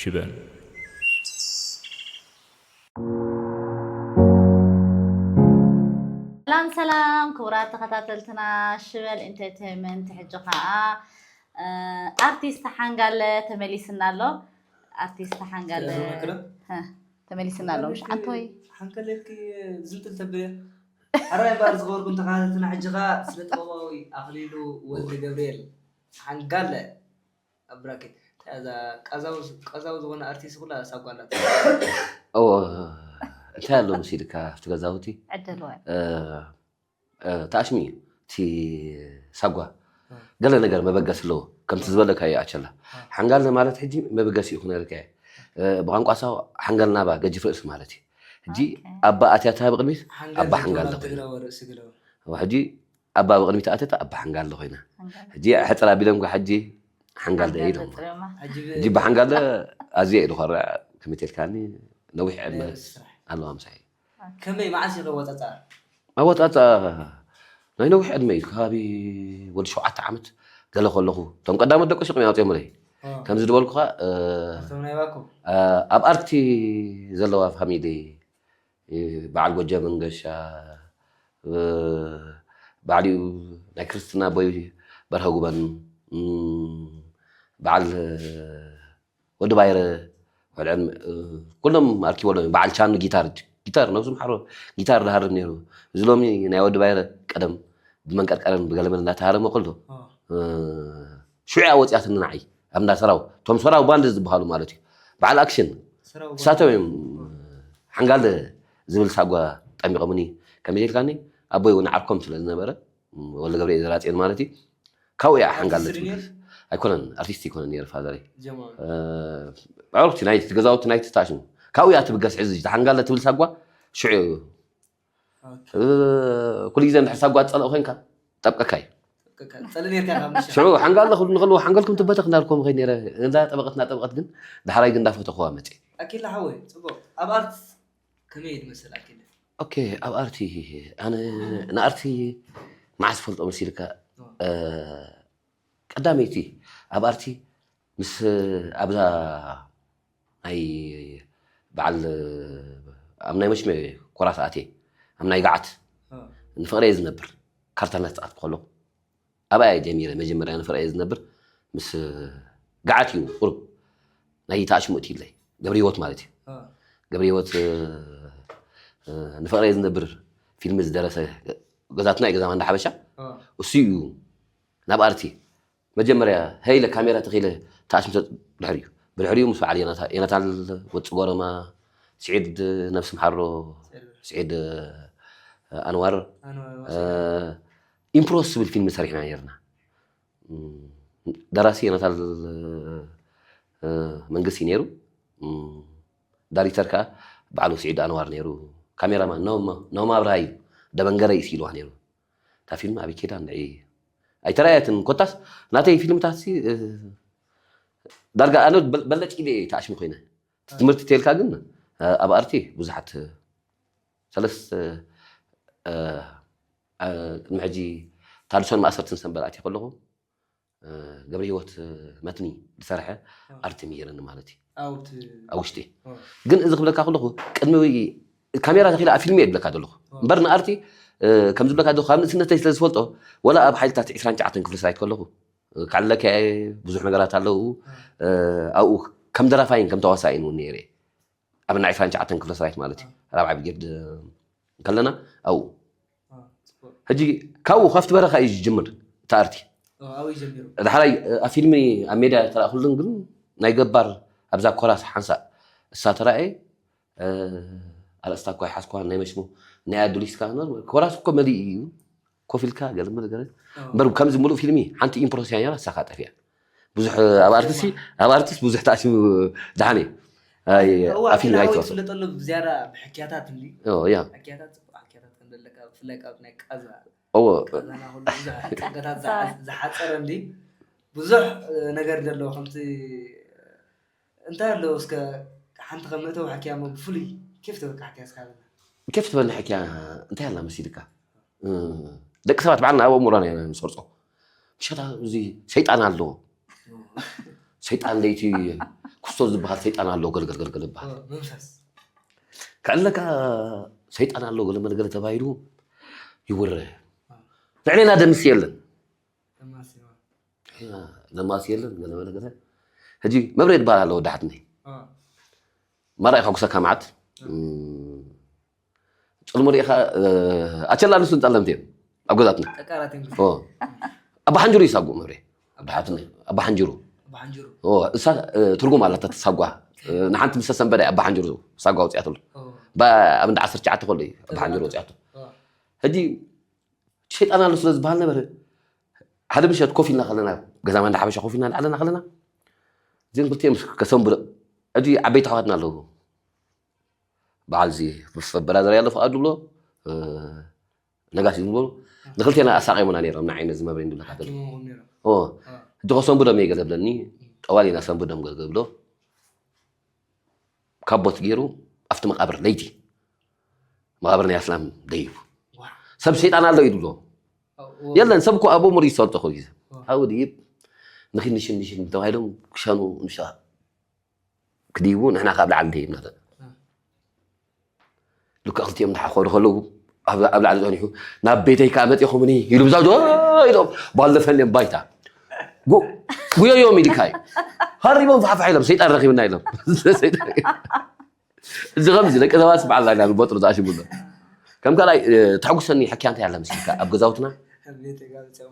ሽበል። ሰላም ሰላም ክቡራት ተኸታተልትና ሽበል ኢንተርቴንመንት፣ ሕጂ ከዓ ኣርቲስት ሓንጋለ ተመሊስና ኣሎ። ኣርቲስት ሓንጋለ ተመሊስና ኣሎ። ምሽ ዓንቶይ ሓንከለልኪ ዝንጥል ተብልያ ሓራይ ባር ዝኸበርኩም ተኸታተልትና፣ ሕጂ ከዓ ስነ ጥበባዊ ኣኽሊሉ ወልደ ገብርኤል ሓንጋለ ኣብ ብራኬት እዛ ቀዛው ዝኾነ ኣርቲስት ኩላ ሳጓ ኣላት። እንታይ ኣሎ መሲልካ ኣብቲ ገዛውቲ? ዕደልዋ። ተኣሽሚ እዩ እቲ ሳጓ። ገለ ነገር መበገሲ ኣለዎ። ከምቲ ዝበለካ እዩ ኣቸላ። ሓንጋለ ማለት ሕጂ መበገሲ እዩ ክነርካ። ብቋንቋ ሳዋ ሓንገል ናባ ገጅፍ ርእሲ ማለት እዩ። ሕጂ ኣባ ኣትያ ትሃብ ቅድሚት ኣባ ሓንጋለ ኮይና። ሕጂ ኣባ ብቕድሚት ኣተታ ኣባ ሓንጋለ ኮይና። ሕጂ ሕፅር ኣቢሎም ኳ ሕጂ ሓንጋለ ኢሎም። ሕጂ ብሓንጋለ ኣዝየ ኢሉ ኮርዕ ከመይ ተልካኒ ነዊሕ ዕድመ ኣለዋ ምሳይ። ከመይ መዓስ ኢኸ ወፀፃ? ኣወፃፃ ናይ ነዊሕ ዕድመ እዩ። ከባቢ ወዲ ሸውዓተ ዓመት ገለ ከለኹ እቶም ቀዳሞት ደቂ ሱቅ ኣውፅኦምለይ። ከምዚ ዝበልኩኻ ኣብ ኣርቲ ዘለዋ ፋሚሊ በዓል ጎጀ መንገሻ፣ ባዕሊኡ ናይ ክርስትና ኣቦይ በርሀ ጉበን፣ በዓል ወዲ ባይረ፣ ኩሎም ኣርኪቦ ኣለዉ። በዓል ቻኑ ጊታር፣ ጊታር ነብሱ ምሓሮ ጊታር ዝሃርም ነይሩ። እዚ ሎሚ ናይ ወዲ ባይረ ቀደም ብመንቀርቀርን ብገለመል እናተሃረመ ከሎ ሽዑ እያ ወፂኣትኒ ንዓይ ኣብ እንዳ ሰራው፣ እቶም ሰራው ባንድ ዝበሃሉ ማለት እዩ። በዓል ኣክሽን እሳቶም እዮም ሓንጋለ ዝብል ሳጓ ጠሚቖምኒ። ከመይ ኢልካኒ ኣቦይ እውን ዓርኮም ስለ ዝነበረ ወልደ ገብርኤል ዘራፅየን ማለት እዩ። ካብኡ እያ ሓንጋለ ትብል። ኣይኮነን ኣርቲስት ይኮነ ነይሩ ፋዘረይ። ኣዕሩኽቲ ናይቲ ገዛውቲ ናይቲ ታሽሙ ካብኡ እያ ትብገስ። ሕዚ ሓንጋለ ትብል ሳጓ ሽዑ ኩሉ ግዜ እንድሕር ሳጓ ትፀልኦ ኮይንካ ጠብቀካ እዩ። ሽዑ ሓንጋለ ክብሉ ንከለዉ ሓንገልኩም ትበተኽ እንዳልኩም ከይድ ነይረ። እንዳ ጠበቐት እንዳ ጠበቐት ግን ዳሕራይ ግን እንዳፈተኽዋ መፅእ። ኣኪላ ሓወይ ፅቡቅ ኣብ ኣርት ከመይ እዩ ዝመስል ኣኪለ? ኦኬ ኣብ ኣርቲ ኣነ ንኣርቲ መዓስ ፈልጦ መሲልካ ቀዳመይቲ ኣብ ኣርቲ ምስ ኣብዛ ናይ በዓል ኣብ ናይ መሽመ ኮራ ሰዓት እየ ኣብ ናይ ገዓት ንፍቕረየ ዝነብር ካርታ እናተፃወትኩ ከለኹ ኣብኣ እየ ጀሚረ መጀመርያ ንፍቕረየ ዝነብር ምስ ገዓት እዩ ቁሩብ ናይ ተኣሽሙ እቲ ኢለይ ገብረ ህይወት ማለት እዩ ገብረ ህይወት ንፍቕረየ ዝነብር ፊልም ዝደረሰ ገዛትና እዩ ገዛ ማንዳ ሓበሻ እሱ እዩ ናብ ኣርቲ መጀመርያ ሀይለ ካሜራ ተኺለ ተኣሽምተ ድሕሪኡ ብድሕሪኡ ምስ በዓል ዮናታል ወፂ ጎረማ ስዒድ ነብሲ ምሓሮ ስዒድ ኣንዋር ኢምፕሮስ ዝብል ፊልም ሰሪሕና ነርና ደራሲ ዮናታል መንግስቲ ነይሩ ዳይሬክተር ከዓ በዓሉ ስዒድ ኣንዋር ነይሩ ካሜራማን ነውማ ኣብርሃ እዩ ደበንገረ እዩ ስኢልዋ ነይሩ እታ ፊልም ኣበይ ከይዳ ንዒ ኣይተረኣየትን ኮታስ ናተይ ፊልምታት ሲ ዳርጋ ኣነ በለጭ ኢለ ተኣሽሙ ኮይነ ትምህርቲ ተልካ ግን ኣብ ኣርቲ ብዙሓት ሰለስተ ቅድሚ ሕጂ ታድሶን ማእሰርትን ሰንበል ኣትየ ከለኹ ገብረ ህይወት መትኒ ዝሰርሐ ኣርቲ ምሂረኒ ማለት እዩ ኣብ ውሽጢ ግን እዚ ክብለካ ከለኹ ቅድሚ ካሜራ ተኺለ ኣብ ፊልም እየ ዝብለካ ዘለኹ እምበር ንኣርቲ ከም ዝብለካ ዘለኹ ካብ ንእስነተይ ስለ ዝፈልጦ ወላ ኣብ ሓይልታት ዕስራን ትሽዓተን ክፍለ ሰራዊት ከለኹ ካዕለካ ብዙሕ ነገራት ኣለዉ ኣብኡ ከም ደራፋይን ከም ተዋሳኢን እውን ነይረ ኣብ ናይ ዕስራን ትሽዓተን ክፍለ ሰራዊት ማለት እዩ ራብዓይ ብርጌድ ከለና ኣብኡ ሕጂ ካብኡ ካብቲ በረኻ እዩ ዝጅምር እቲ ኣርቲ ዳሕራይ ኣብ ፊልሚ ኣብ ሜዳ ተረእኩልን ግን ናይ ገባር ኣብዛ ኮራስ ሓንሳእ እሳ ተራእየ ኣርእስታ እኳ ይሓዝኳ ናይ መሽሙ ናይ ኣዱሊስካ ኮራስ እኮ መሊእ እዩ ኮፍ ኢልካ ገለ መለ ገለ እምበር ከምዚ ሙሉእ ፊልሚ ሓንቲ ኢምፕሮስ እያ ነራ እሳኻ ጠፊኣ ብዙሕ ኣብ ኣርቲስት ኣብ ኣርቲስት ብዙሕ ተኣሲሙ ደሓን እዩ ኣይ እዋ ኣፊልም ኣኪል ሓወይ ኣይትወስድ ዝፍለጠሉ ብዝያዳ ብሕክያታት እንዲ ኦ ያ ሕክያታት ፅቡቅ ሕክያታት ከም ዘለካ ብፍላይ ካብ ናይ ቃዛ እዎ ቃዛና ኩሉ ብዙሕ ጸጋታት ዝሓ- ዝሓፀረ እንዲ ብዙሕ ነገር ዘለዎ ከምቲ እንታይ ኣለዎ እስከ ሓንቲ ከም መእተዊ ሓኪያ እሞ ብፍሉይ ኬፍ ትበልካ ሓኪያ እስካ በልና ኬፍ ትበልኒ ሕክያ እንታይ ኣላ መሲልካ ደቂ ሰባት በዓልና ኣብ ኣእምሮና ኢና ንሰርጾ ምሸታ እዚ ሰይጣን ኣለዎ ሰይጣን ለይቲ ክስቶ ዝበሃል ሰይጣን ኣሎ፣ ገልገልገልገል ይበሃል። ከዕለካ ሰይጣን ኣሎ ገለ መለገለ ተባሂሉ ይውረ። ንዕሌና ደምስ የለን፣ ደማሲ የለን፣ ገለ መለገለ። ሕጂ መብሬ ይበሃል ኣሎ፣ ወዳሓትነይ። ማራ ኢኻ ኩሰካ መዓት። ጽልሙ ርኢኻ፣ ኣቸላ ንሱን ጸለምቲ እዮም ኣብ ገዛትና። ኣባሓንጅሩ ይሳጉ መብሬ። ኣባሓንጅሩ። እሳ ትርጉም ኣላታ ትሳጓ። ንሓንቲ ምስ ሰንበደ ኣባሓንጅሩ ሳጓ ወፅያትሉ። ኣብ እንዳ ዓሰርተ ትሽዓተ ከሎ እዩ ኣባሓንጅሩ ወፅያቱ። ሕጂ ሸይጣን ኣሎ ስለ ዝበሃል ነበረ። ሓደ ምሸት ኮፍ ኢልና ከለና፣ ገዛማ እንዳ ሓበሻ ኮፍ ኢልና እንዳዓለና ከለና፣ እዚኦም ክልቲኦም ከሰንብዶ፣ ሕጂ ዓበይቲ ኣሕዋትና ኣለዉ። በዓል እዚ ብራዘር ያለ ፍቓዱ ብሎ፣ ነጋሲ ዝብሎ፣ ንክልቴና ኣሳቒሞና ነይሮም። ንዓይ ነዚ መብሬ እንድብለካ ዘሎ። ሕጂ ከሰንብዶም እየ ገለ ብለኒ፣ ጠዋል ኢና ሰንብዶም ገለ ብሎ። ካቦት ገይሩ ኣብቲ መቓብር ለይቲ፣ መቓብር ናይ ኣስላም ደይቡ። ሰብ ሰይጣን ኣሎ እዩ ዝብሎ። የለን፣ ሰብ እኮ ኣብኡ ሙር ይሰልጦ እኮ ግዜ። ኣብኡ ድይብ፣ ንኺድ ንሽን ንሽን ተባሂሎም ክሸኑ ንሻ ክድይቡ፣ ንሕና ካብ ላዕሊ ደይብና። ልክዕ ክልቲኦም እንዳሓኾሩ ከለዉ፣ ኣብ፣ ኣብ ላዕሊ ጸኒሑ፣ "ናብ ቤተይ ከኣ መጺኹምኒ?" ኢሉ ብዛ ዶ ኢሎም፣ ባለፈን እዮም ባይታ። ጉ-፣ ጉየዮም ኢልካ እዩ። ሃሪቦም ፋሕፋሕ ኢሎም፣ "ሰይጣን ረኺብና" ኢሎም። ሰይጣን። እዚ ከምዚ ደቂ ሰባት በዓል ላይና ንቦጥሩ ዝኣሽሙሎ። ከም ካልኣይ፣ እ፣ ተሐጉሰኒ ሕክያ እንታይ ኣላ መሲልካ? ኣብ ገዛውትና? ኣብ ቤተይ ጋር ጸው።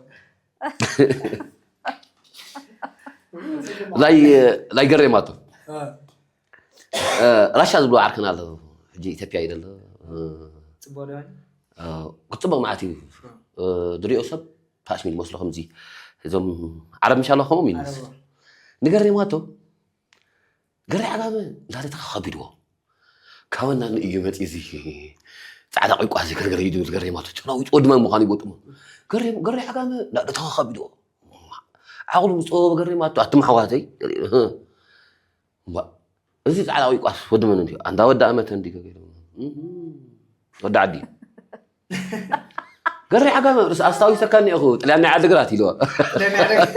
ናይ፣ ናይ ገሬማቶ። እ። እ፣ ራሻ ዝብሎ ዓርክና ኣሎ። ሕጂ ኢትዮጵያ እዩ ዘሎ። እ፣ ጽቡቕ ዶ? እ፣ ክጽቡቕ መዓት እዩ። እ። እ፣ ድሪኦ ሰብ ታሽሚ ዝመስሎ ከምዚ። እዞም ዓረብ ምሻሎ ከምኦም እዩ ዝመስል። ዓረብ። ንገሬማቶ፣ ገሬ ዓጋመ እንዳለ ተኸቢድዎ። ካበና ንእዩ መጺ እዚ ጻዕዳ ቂቋ እዚ ገርገር እዩ ዝብል ገሬማቶ። ጨናዊት ወዲ መን ምዃኑ ይቦጥሞ። ገሬ፣ ገሬ ዓጋመ እንዳለ ተኸቢድዎ። ዓቕሉ ዝጸበበ ገሬማቶ፣ ኣቱም ኣሕዋተይ። እምባ፣ እዚ ጻዕዳ ቂቋስ ወዲ መን እንድዩ? ኣንዳ ወዲ ኣመተ እንድዩ ገገ ኢሉ። እም፣ ወዲ ዓዲ። ገሬ ዓጋመ ርእሲ ኣስታዊሰካ እኒአኹ፣ ጥልያን ናይ ዓድግራት ኢልዎ። ጥልያን ናይ ዓድግራት።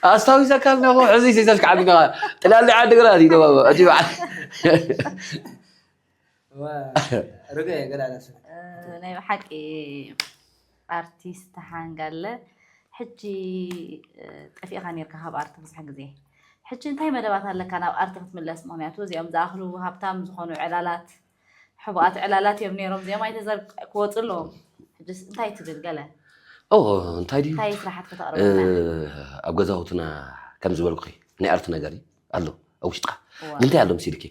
ኣስታዊሰካ እኒአኹ፣ ሕዚ ሴሰስ ከዓድና። ጥልያን ናይ ዓድግራት ኢልዎ። እቲ በዓል። ዋ፣ ርግእ እየ፣ ገለ ኣላስብ። እ፣ ናይ ብሓቂ ኣርቲስት ተሓንጋለ፣ ሕጂ፣ እ፣ ጠፊእኻ ኔርካ ካብ ኣርቲ ብዙሕ ግዜ። ሕጂ እንታይ መደባት ኣለካ ናብ ኣርቲ ክትምለስ? ምኽንያቱ እዚኦም ዝኣኽሉ ሃብታም ዝኾኑ ዕላላት፣ ሕቡኣት ዕላላት እዮም ኔሮም፣ እዚኦም ኣይተዘር-፣ ክወፁ ኣለዎም። ሕጂስ እንታይ ትብል ገለ? ኦ፣ እንታይ ድዩ? እንታይ ስራሓት እ፣ ከተቕርበልና? ኣብ ገዛውትና ከም ዝበልኩኺ ናይ ኣርቲ ነገር እዩ ኣሎ ኣብ ውሽጥኻ። እዋ። ንምንታይ ኣሎ መሲልኪ?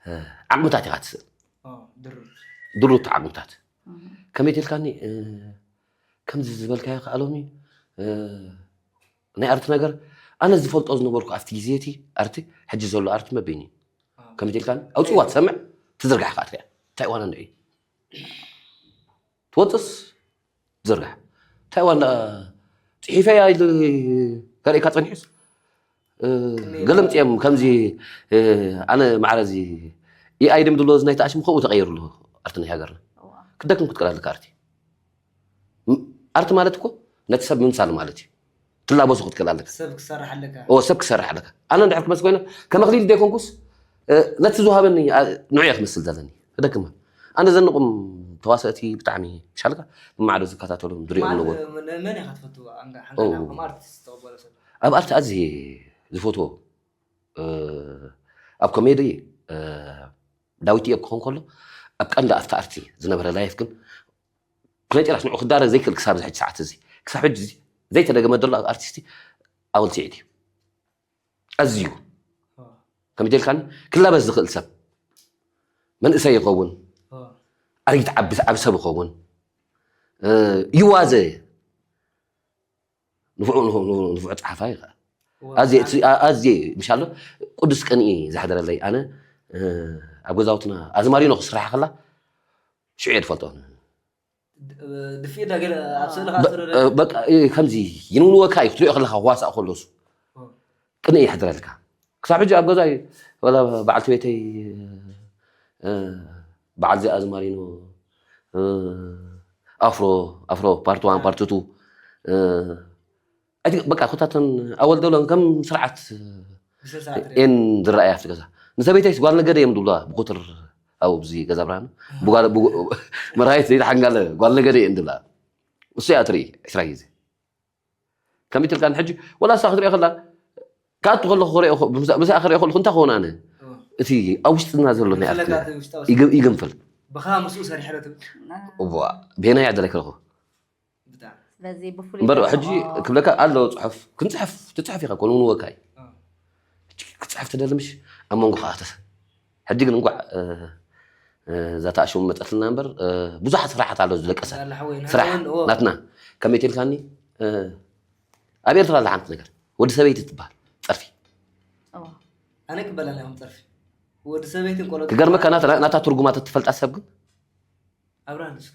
እ፣ ዓቕምታት ኢኻ ትስእል። ኦ፣ ድሩት። ድሩት ዓቕምታት። እህ። ከመይ ትልካኒ፣ እ፣ ከምዚ ዝበልካዮ ከኣ ሎሚ፣ እ፣ ናይ ኣርቲ ነገር ኣነ ዝፈልጦ ዝነበርኩ ኣብቲ ግዜ እቲ ኣርቲ፣ ሕጂ ዘሎ ኣርቲ መበይኑ እዩ። ኦ። ከመይ ትልካኒ? ኣውጽዋ ትሰምዕ፣ ትዝርጋሕ ከኣ ትሪኣ። እንታይ ዋና እንድዒ? ትወጽስ፣ ትዝርጋሕ። እንታይ ዋና ጽሒፈያ ኢሉ ከርእየካ ጸኒሑስ? እ፣ ቅድሚ ገለ ምጽኦም ከምዚ፣ እ፣ ኣነ ማዕረ እዚ ኤኣይ ድም ድሎ እዚ ናይ ተኣሽሙ ከምኡ ተቐይሩ ኣሎ ኣርቲ ናይ ሃገርና። እዋ። ክደክም ክትቀል ኣለካ ኣርቲ። ም-፣ ኣርቲ ማለት እኮ ነቲ ሰብ ምምሳል ማለት እዩ። ትላበሱ ክትክእል ኣለካ። ሰብ ክሰርሕ ኣለካ። ኦ፣ ሰብ ክሰርሕ ኣለካ። ኣነ እንድሕር ክመስ ኮይነ ከም ኣኽሊል ዘይኮንኩስ፣ እ፣ ነቲ ዝወሃበኒ፣ ኣ፣ ንዑ እየ ክመስል ዘለኒ። ክደክም። ኣነ ዘንቑም ተዋሰእቲ ብጣዕሚ ምሻልካ ብማዕዶ ዝከታተሎም ድሪኦም ማለት ነበሩ። ን-፣ መን ኢኻ ትፈትዎ? ኣንጋ-፣ ኦ። ሓንሳብ ከም ኣርቲስት ትቕበሎ ሰብ? ኣብ ኣርቲ ኣዝየ ዝፈትዎ፣ እ፣ ኣብ ኮሜዲ፣ እ፣ ዳዊት እዮብ ክኸውን ከሎ፣ ኣብ ቀንዲ ኣብቲ ኣርቲ ዝነበረ ላይፍ ግን፣ ክነጭራሽ ንዑ ክዳረግ ዘይክእል ክሳብ እዚ ሕጂ ሰዓት እዚ። ክሳብ ሕጂ እዚ ዘይተደገመ ዘሎ ኣብ ኣርቲስቲ ኣወል ስዒድ እዩ። ኣዝዩ። ኦ። ከመይ ኢልካኒ? ክላበስ ዝኽእል ሰብ። መንእሰይ ይኸውን። ኦ። ኣረጊት ዓቢ፣ ዓቢ ሰብ ይኸውን። እ፣ ይዋዘ። ንፉዕ፣ ንፉዕ፣ ንፉዕ፣ ንፉዕ ጸሓፋይ ከኣ። እዋ፣ ኣዝየ፣ ብጣዕሚ። እቲ፣ ኣ-፣ ኣዝየ፣ ምሻሎ፣ ቅዱስ ቅንኢ ዘሕደረለይ። ኣነ፣ እ፣ ኣብ ገዛውትና ኣዝማሪኖ ክስራሕ ከላ፣ ሽዑ እየ ዝፈልጦ። ድ-፣ ድፊ ኢልካ ገለ ኣብ ስእሊ ከኣ በ-፣ ትረአ። እ፣ በቃ፣ እ፣ ከምዚ ይንውንወካ እዩ፣ ክትሪኦ ከለኻ ክዋሳእ ከሎ እሱ። እ። ቅንኢ የሕድረልካ። ክሳብ ሕጂ ኣብ ገዛይ፣ ወላ በዓልቲ ቤተይ፣ እ፣ በዓል እዚኣ ኣዝማሪኖ፣ እ፣ ኣፍሮ፣ ኣፍሮ ፓርት ዋን፣ እ። ፓርት ቱ፣ እ፣ ኣቲ በቃ ኩታተን ኣወል ደሎን ከም ስርዓት ኤን ዝረኣያ ኣብቲ ገዛ። ንሰበይተይስ ጓል ነገደ እዮም ድብሉዋ ብቁትር ኣብኡ ብዚ ገዛ ብርሃኑ። ብጓል መርሃየት ዘይተሓንጋለ ጓል ነገደ እዮም ድብላ። እሱ እያ ትርኢ ዕስራ ግዜ። ከመይ ትልካ ንሕጂ ወላ እሳ ክትሪኦ ከላ ካቱ ከለኹ ክሪኦ ብዛኣ ክሪኦ ከለኹ እንታይ ክኸውን ኣነ እቲ ኣብ ውሽጥና ዘሎ ናይ ኣርትና ይግንፍል። ብኻ ምስኡ ሰሪሐ ዶ ትብል? እዋ ቤና እያ ደለክለኹ። ስለዚ ብፍሉይ እምበር ሕጂ ክብለካ ኣሎ ጽሑፍ ክንጽሕፍ ትጽሕፍ ኢኻ ኮን እውን ወካይ ክጽሕፍ ትደሊ ምሽ ኣብ መንጎ ከኣተሰ ሕጂ ግን እንኳዕ እዛ ተኣሽሙ መጸትና እምበር ብዙሓት ስራሓት ኣሎ ዝለቀሰ ስራሕ ናትና ከመይ ትልካኒ ኣብ ኤርትራ ኣላ ሓንቲ ነገር ወዲ ሰበይቲ ትበሃል ጸርፊ ኣነ ክበላና እዮም ጸርፊ ወዲ ሰበይትን ቆሎ ክገርመካ ናታ ትርጉማ ትፈልጣ ሰብ ግን ኣብራንስ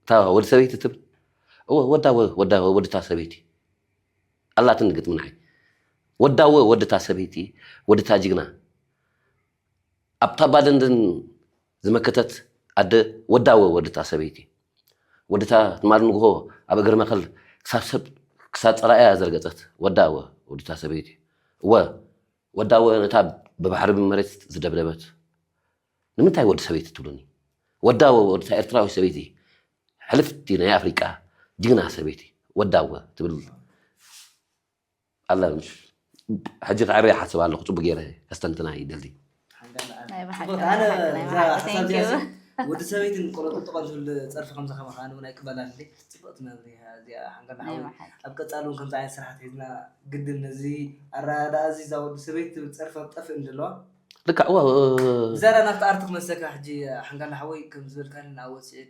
እታ ወዲ ሰበይቲ ትብል እወ ወዳ ወ- ወዳ ወ- ወድታ ሰበይቲ ኣላትኒ ግጥሚ ንዓይ ወዳ ወ ወድታ ሰበይቲ ወድታ ጅግና ኣብታ ባደንድን ዝመከተት ኣደ ወዳ ወ ወድታ ሰበይቲ ወድታ ትማል ንግሆ ኣብ እግሪ መኸል ክሳብ ሰብ ክሳብ ጸላእያ ዘርገጸት ወዳ ወ ወድታ ሰበይቲ እወ ወዳ ወ ነታ ብባሕሪ ብመሬት ዝደብደበት ንምንታይ ወዲ ሰበይቲ ትብሉኒ? ወዳወ ወድታ ኤርትራዊ ሰበይቲ ሕልፍቲ ናይ ኣፍሪቃ ጅግና ሰበይቲ ወዳወ ትብል ኣላ ምሽ ሕጂ ክዕረ ይሓስብ ኣለኹ ጽቡቅ ገይረ ከስተንትና ይደሊ ወዲ ሰበይትን ቆሎ ጥጥቆን ዝብል ፀርፊ ከምዚ ከማኻ ኣነ እውን ኣይቅበላን እንዴ ፅብቅቲ መብሪ እዚኣ ሓንገላ ሓወይ ኣብ ቀፃሊ እውን ከምዚ ዓይነት ስራሕት ሒዝና ግድን ነዚ ኣረዳድኣ እዚ እዛ ወዲ ሰበይቲ ትብል ፀርፊ ክጠፍእ እንደለዋ ልክዕ እዋ ብዛዳ ናብቲ ኣርቲ ክመልሰካ ሕጂ ሓንጋላ ሓወይ ከም ዝበልካኒ ንኣወት ስዒድ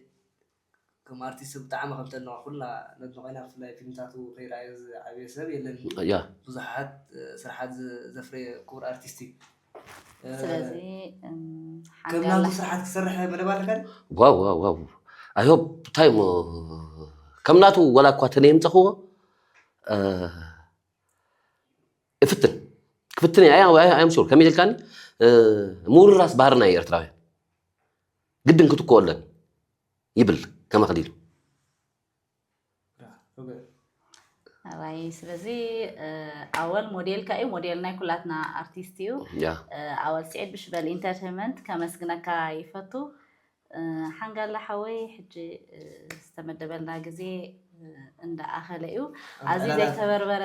ከም ኣርቲስት ብጣዕሚ ከም ተድንቐ ኩልና ነድንቖ ኢና ብፍላይ ፊልምታቱ ከይረኣዮ ዝዓብየ ሰብ የለን ያ ብዙሓት ስራሓት ዘፍረየ ክቡር ኣርቲስት እዩ ስለዚ ከም ናቱ ስራሓት ክሰርሕ መደብ ኣለካ ዋው ዋው ዋው ኣዮ እንታይ ሞ ከም ናቱ ወላ እኳ ተነየምፀኽዎ እፍትን ክፍትን እየ ኣም ሹር ከመይ ኢልካኒ ምውርራስ ባህርና እዩ ኤርትራውያን ግድን ክትኮ ኣለን ይብል ከመ ክሊሉ ኣባይ ስለዚ ኣወል ሞዴልካ እዩ ሞዴል ናይ ኩላትና ኣርቲስት እዩ ኣወል ስዒድ ብሽበል ኢንተርቴንመንት ከመስግነካ ይፈቱ ሓንጋላ ሓወይ ሕጂ ዝተመደበልና ግዜ እንዳኣኸለ እዩ ኣዚ ዘይተበርበረ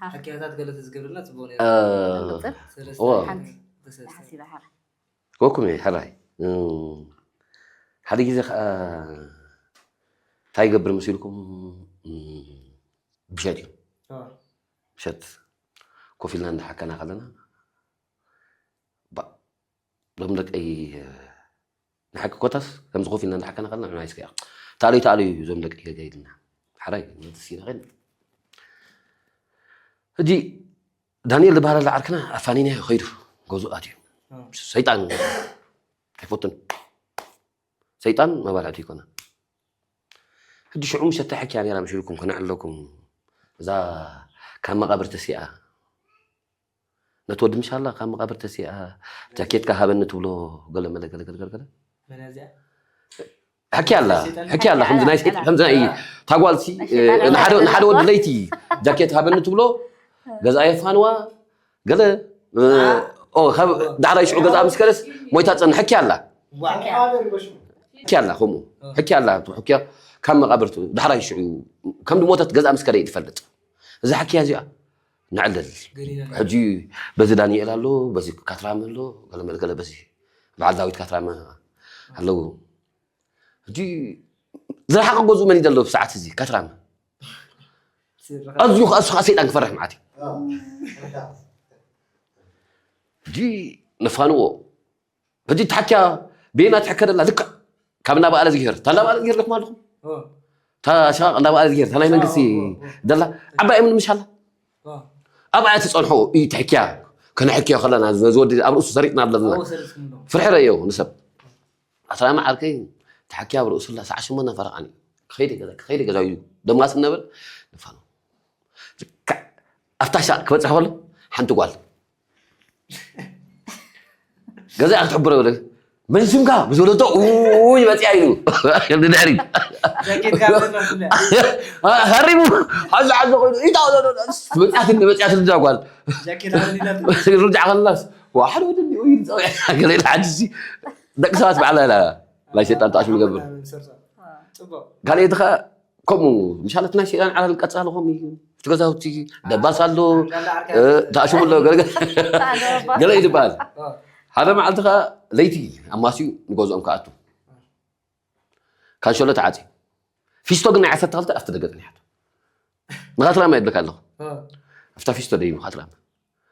ሓኪያታት ገለ ተዝገብርልና ፅቡቅ ሓሲበ ሓራ ጎኩም እየ ሕራይ ሓደ ግዜ ከዓ እንታይ ይገብር መሲልኩም ብሸት እዩ ብሸት ኮፍ ኢልና እንዳሓከና ከለና ሎም ደቀይ ንሓቂ ኮታስ ከምዚ ኮፍ ኢልና እንዳሓከና ከለና ንዓይስ ከያ ተኣለዩ ተኣለዩ እዞም ደቀይ ገጋ ኢልና ሓራይ ነትስ ኢና ከይና ሕጂ ዳንኤል ዝበሃል ኣሎ ዓርክና ኣፋኒናዮ ከይዱ ገዝኡ ኣትዩ ሰይጣን ኣይፈቱን ሰይጣን መባልዕቲ ይኮነ ሕጂ ሽዑ ምሸት ሕክያ ነራ መሲልኩም ከነዕለኩም እዛ ካብ መቃብር ተሲኣ ነቲ ወዲ ምሻላ ካብ መቃብር ተሲኣ ጃኬትካ ሃበኒ ትብሎ ገለ መለ ገለ ገለ ገለ ሕኪ ኣላ ሕኪ ኣላ ከምዚ ናይ ሰይጣን ከምዚ ናይ ታጓልሲ ንሓደ ወዲ ለይቲ ጃኬት ሃበኒ ትብሎ ገዛ የፋንዋ ገለ ዳሕራይ ሽዑ ገዛ ምስ ከደስ ሞይታ ፀን ሕኪ ኣላ ሕኪ ኣላ ከምኡ ሕኪ ኣላ ሕኪያ ካብ መቃብርቱ ዳሕራይ ሽዑ ከም ድሞተት ገዛ ምስ ከደ ይትፈልጥ እዛ ሕኪያ እዚኣ ንዕልል ሕጂ በዚ ዳንኤል ኣሎ በዚ ካትራመ ኣሎ ገለመለ ገለ በዚ በዓል ዳዊት ካትራመ ኣለዉ ሕጂ ዝረሓቐ ገዝኡ መን ይደሎ ሰዓት እዚ ካትራመ ኣዝዩ ከኣ እሱ ከኣ ሰይጣን ክፈርሕ ማለት እዩ ሕጂ ነፋንዎ ሕጂ ተሓኪያ ቤና ትሕከደላ ልክዕ ካብ እናበኣለ ዝግሄር እታ እናበኣለ ዝግሄር ለኩም ኣለኹም እታ ሸቃቕ እናበኣለ ዝግሄር እታ ናይ መንግስቲ ደላ ዓባይ እምኒ ምሻላ ኣብኣ ትፀንሖ እዩ ተሕኪያ ከነሕክዮ ከለና ነዚ ወዲ ኣብ ርእሱ ሰሪጥና ኣለና ፍርሒ ረእዮ ንሰብ ኣስራሚ ዓርከይ ተሓኪያ ኣብ ርእሱ ላ ሰዓ ሽሞና ፈረቓኒ ከይደ ገዛ እዩ ደማስ ነበር ንፋኖ ኣብታ ሻቕ ክበፅሕ ከሎ ሓንቲ ጓል ገዛ ክትሕብሮ ይብለ መን ስምካ ምስ በለቶ፣ ውይ መፅያ ኢሉ ንድሕሪት። ጃኬት ካብ ዘሎትለ ሃሪሙ ሓዚ ሓዚ ኮይኑ ኢታ መፅያትኒ መፅያትኒ እዛ ጓል ጃኬት ኣበሊላቱ ርጃዕ ከለናስ ዋሓደ ወደ ገለ ኢላ ሓጂ ደቂ ሰባት ባዕላ ኢላ ናይ ሰይጣን ተኣሽሙ ይገብር። ሰርቶ ጽቡቅ ካልኣይቲ ኸዓ ከምኡ ምሻለት ናይ ሰይጣን ዓላል ቀፃሊ ከምኡ እዩ። እቲ ገዛውቲ ደባስ ኣሎ፣ ጋላ ዓርካ እ፣ ተኣሽሙ ኣሎ ገለ ገለ ገለ እዩ ዝበሃል። ሓደ መዓልቲ ኸዓ ለይቲ ኣማስዩ ንገዝኦም ክኣቱ ካንሸሎ ተዓፅዩ። ፊስቶ ግን ናይ ዓሰርተ ክልተ ኣብቲ ደገ ፀኒሓቶ። ንኻትራማ የድልካ ኣለኹ። ኣብታ ፊስቶ ደይቡ ካትራማ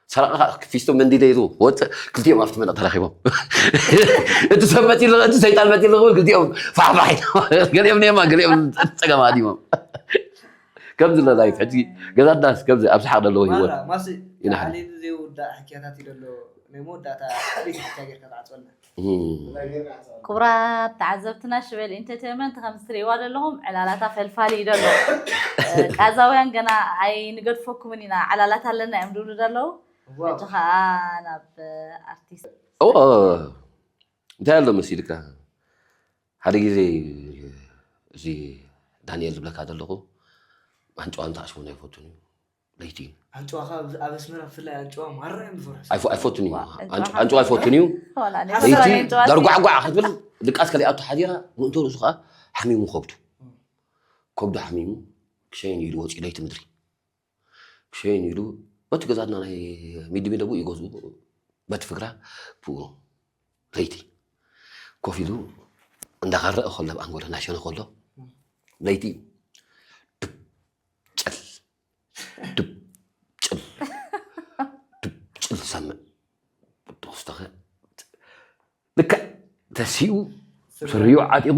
ሰራቂ ፊስቶ መንዲለ ኢሉ ወፅእ። ክልቲኦም ኣብቲ መንደቅ ተራኺቦም እቲ ሰብ መፂሉ እቲ ሰይጣን መፂሉ ክብል ክልቲኦም ፋሕፋሕ ኢሎም። ገሊኦም ንየማን ገሊኦም ፀገም ሃዲሞም። ከምዚ ኣሎ ላይፍ ሕጂ ገዛዳስ ከምዚ ኣብ ሰሓቅ ዘለዎ ህይወት ማራ ማሲ ይናሓል። ዓሊሉ ዘይውዳእ ሕክያታት እዩ ዘሎ። ናይ መወዳእታ ዓበይቲ ሕክያ ጌርካ ትዓፅወልና እም። ክቡራት ተዓዘብትና ሽበል ኢንተርቴንመንት ከምዚ ትርእይዋ ዘለኹም ዕላላታ ፈልፋሊ እዩ ዘሎ። እ፣ ቃዛውያን ገና ኣይንገድፈኩምን ኢና፣ ዕላላት ኣለና እዮም ድብሉ ዘለዉ። ሕጂ ከዓ ናብ ኣርቲስት ኦ እንታይ ኣሎ መሲልካ ሓደ ግዜ እዚ ዳንኤል ዝብለካ ዘለኹ ኣንጭዋን ተኣሽሙን ኣይፈቱን እዩ። ለይቲ እዩ። ኣንጭዋ ካብ ኣብ ኣስመራ ብፍላይ ኣንጭዋ ማራ እዮም ዝፈርሑ ኣይፎ- ኣይፈቱን እዩ። ኣንጭዋ ኣንጭ- ኣንጭዋ ኣይፈቱን እዩ። ሆላ ናይ ለይቲ ስራ ኣንጭዋ ደርጓዕጓዕ ክትብል ድቃስ ከሊኣቱ ሓዲራ ምእንቶ ርእሱ ከዓ ሓሚሙ ከብዱ ከብዱ ሓሚሙ ክሸይን ኢሉ ወፂኡ ለይቲ ምድሪ ክሸይን ኢሉ በቲ ገዛትና ናይ ሚድሚደቡ ይገዝኡ በቲ ፍግራ ብኡ ለይቲ ኮፍ ኢሉ እንዳኸረአ ከሎ ኣብ ኣንጎሎ እናሸነ ከሎ ለይቲ ድብ ጭል ድብ ጭል ድብ ጭል ዝሰምዕ ተወስተኸ ልክዕ ተሲኡ ስሪኡ ዓጢቑ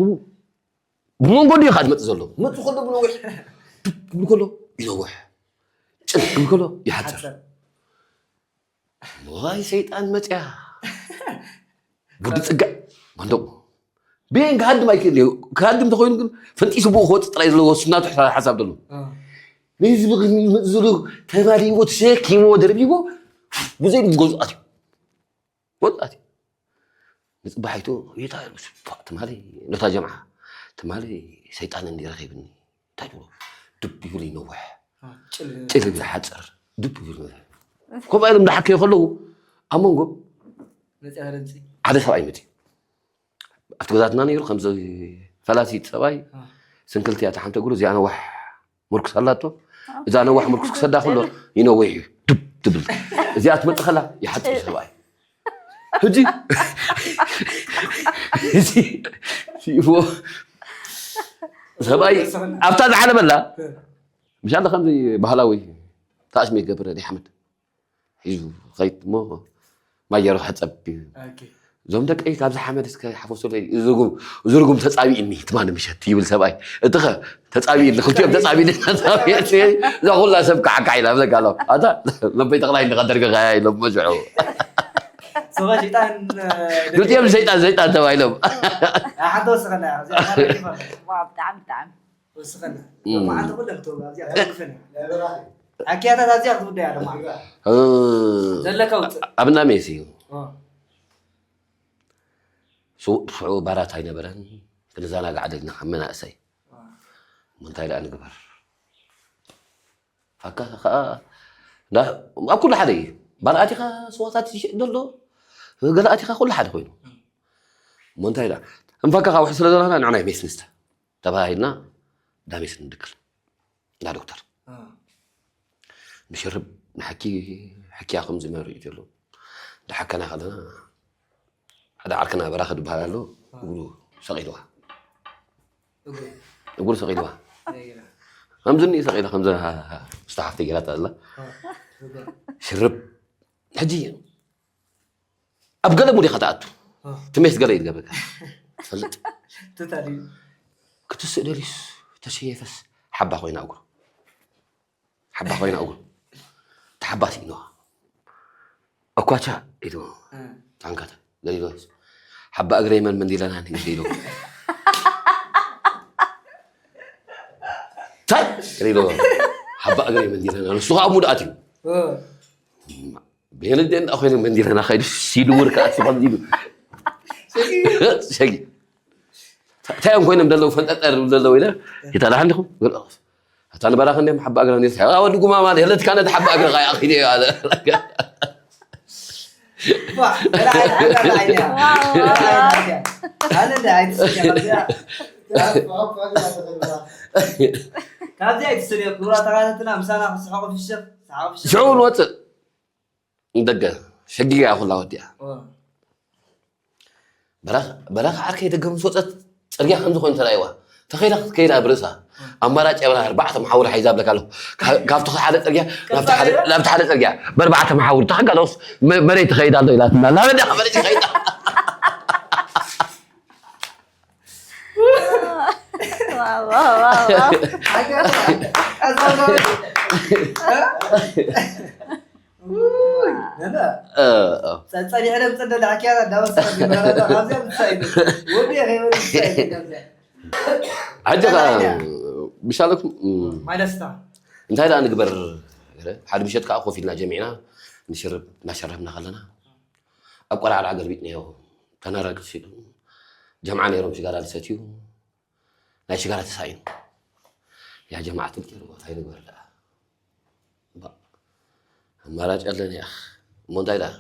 ብመንጎ ድዩ ካብ ዝመፅእ ዘሎ መፁ ከሎ ብነዊሕ ድብ ክብል ከሎ ይነውሕ ጭል ክብል ከሎ ይሓፅር ዋይ ሰይጣን መፅያ ጉዲ ፅግዕ መንደቑ ብኤን ክሃድም ኣይክእል እዩ ክሃድም እንተኮይኑ ግን ፈንጢሱ ብኡ ክወፅእ ጥራይ ዘለዎ ስናቱ ሓሳብ ዘሎ ንህዝቢ ዝሉ ተባዲዎ ተሸኪሞ ደርቢዎ ብዘይ ገዝኡ ኣትዩ ወጣት ንፅባሒቱ ጌታ ትማሊ ነታ ጀምዓ ትማሊ ሰይጣን እንዲ ረኺብኒ እንታይ ትብሎ ድብ ይብል ይነውሕ ጭል ይብል ሓፅር ድብ ይብል ከምኡ ኢሎም እንዳሓከዩ ከለዉ ኣብ መንጎ ሓደ ሰብኣይ መፅዩ ኣብቲ ገዛትና ነይሩ ከምዚ ፈላሲት ሰብኣይ ስንክልቲ እያ ሓንቲ እግሩ እዚኣ ነዋሕ ምርኩስ ኣላቶ እዛ ነዋሕ ምርኩስ ክሰዳ ከሎ ይነወሕ እዩ ድብ ትብል እዚኣ ትመፅእ ከላ ይሓፅር ሰብኣይ ሕጂ እዚ ሲፎ ሰብኣይ ኣብታ ዝዓለመላ ምሻለ ከምዚ ባህላዊ ታእሽመ ይገብር ዲ ሓመድ ሒዙ ኸይድ እሞ ማየሮ ሕፀብ እዞም ደቀይ ካብዚ ሓመድ እስከ ሓፈሱለይ እዚ ርጉም ተፃቢእኒ ትማሊ ምሸት ይብል ሰብኣይ እትኸ ተፃቢእኒ ክልቲኦም ተፃቢእኒ እዛ ኩላ ሰብ ከዓካዕ ኢላ ብዘጋሎ ኣታ ለበይ ጠቕላይ እንዲኻ ደርገኻያ ኢሎም መዝዑ ሰባ ሸይጣን ክልቲኦም ሰይጣን ሰይጣን ተባሂሎም ሓንቲ ወስኸላ ብጣዕሚ ብጣዕሚ ወስኸላ መዓልቲ ኩለን ትወጋ ኣብዚኣ ተወግፈን ኣኪያታት ኣብዚኣ ክትውዳ እያ ድማ ዘለካ ውፅእ ኣብና ሜሲ እዩ ስውእ ስዑ ባራት ኣይነበረን ክንዘናጋዕ ደልና ከም መናእሰይ እሞ እንታይ ደኣ ንግበር ፋካ ከዓ ኣብ ኩሉ ሓደ እዩ ባልኣቲኻ ስዋታት ይሽጥ ዘሎ ገለኣቲኻ ኩሉ ሓደ ኮይኑ እሞ እንታይ ደኣ እንፋካ ካብ ውሕድ ስለ ዘለና ንዕናይ ሜስ ንስተ ተባሂልና ዳሜስ ንድክል እንዳ ዶክተር ንሽርብ ንሓኪ ሕክያ ከም ዝመርእ ዘሎ እንዳሓከና ከለና ሓደ ዓርክና በራኸ ዝበሃል ኣሎ እግሩ ሰቒልዋ እግሩ ሰቒልዋ ከምዚ እኒኢ ሰቒላ ከምዚ ዝተሓፍተ ጌራታ ኣላ ሽርብ ሕጂ ኣብ ገለ ሙድ ኢኻ ትኣቱ ትሜት ገለ ይገብረካ ትፈልጥ ክትስእ ደልዩስ ተሸየፈስ ሓባ ኮይና እግሩ ሓባ ኮይና እግሩ ተሓባሲ ኢልዋ ኣኳቻ ኢሉ ጫንካተ ገሊሎ ሓባ እግረይ መን መንዲለና ንግዲ ኢሉ ታይ ገሊሎ ሓባ እግረይ መንዲለና ንሱ ከዓ ሙድኣት እዩ ብሄነደ እንዳ ኮይነ መንዲለና ከይዱ ሲልውር ከዓ ሲኸም ኢሉ ሸጊ እንታይ እዮም ኮይኖም ዘለዉ ፈንጠጠር ዘለዉ ኢለ ይታላሕ እንዲኹም እታ ንበራኸ እንዲም ሓባ እግራ እንዲል ወዲ ጉማማ የለትካ ነቲ ሓባ እግርኻ ይኣኽል እዩ ኣለ ካብዚ ኣይትስርዮ ክቡራ ተኻተትና ምሳና ክስሐቁ ፍሽኽ ሰሓቁ ፍሽኽ ሽዑ ንወፅእ ንደገ ሸጊጋ እያ ኩላ ወዲኣ በረኻ ዓርከይ ደገ ምስ ወፀት ፅርግያ ከምዚ ኮይኑ ተራእይዋ ተኸይዳ ክትከይዳ ብርእሳ ኣማራጭ የብላ ኣርባዕተ መሓውር ሓይዛ ብለካ ኣለኹ ካብቲ ሓደ ፅርግያ ናብቲ ሓደ ፅርግያ በርባዕተ መሓውር ተሓጋለስ መሬት ትኸይዳ ኣሎ ኢላትና ናበዳ መሬት ይኸይዳ ጸኒሐ ደምፅእ ደላዕክያ እንዳወሰ ካብዚኣ ምሳይ ወዲ ከይበል ምሳይ ሕጂ ብሻለኩም ማለስታ እንታይ ደኣ ንግበር ሓደ ምሸት ከዓ ኮፍ ኢልና ጀሚዕና ንሽርብ እናሸረብና ከለና ኣብ ቆላዕላ ገልቢጥናዮ ተናራቂ ሲሉ ጀምዓ ነይሮም ሽጋራ ዝሰትዩ ናይ ሽጋራ ተሳኢኑ ያ ጀማዓ ትልቂ ርቦ እንታይ ንግበር ደኣ ኣማራጭ ኣለኒ እያ እሞ እንታይ ደኣ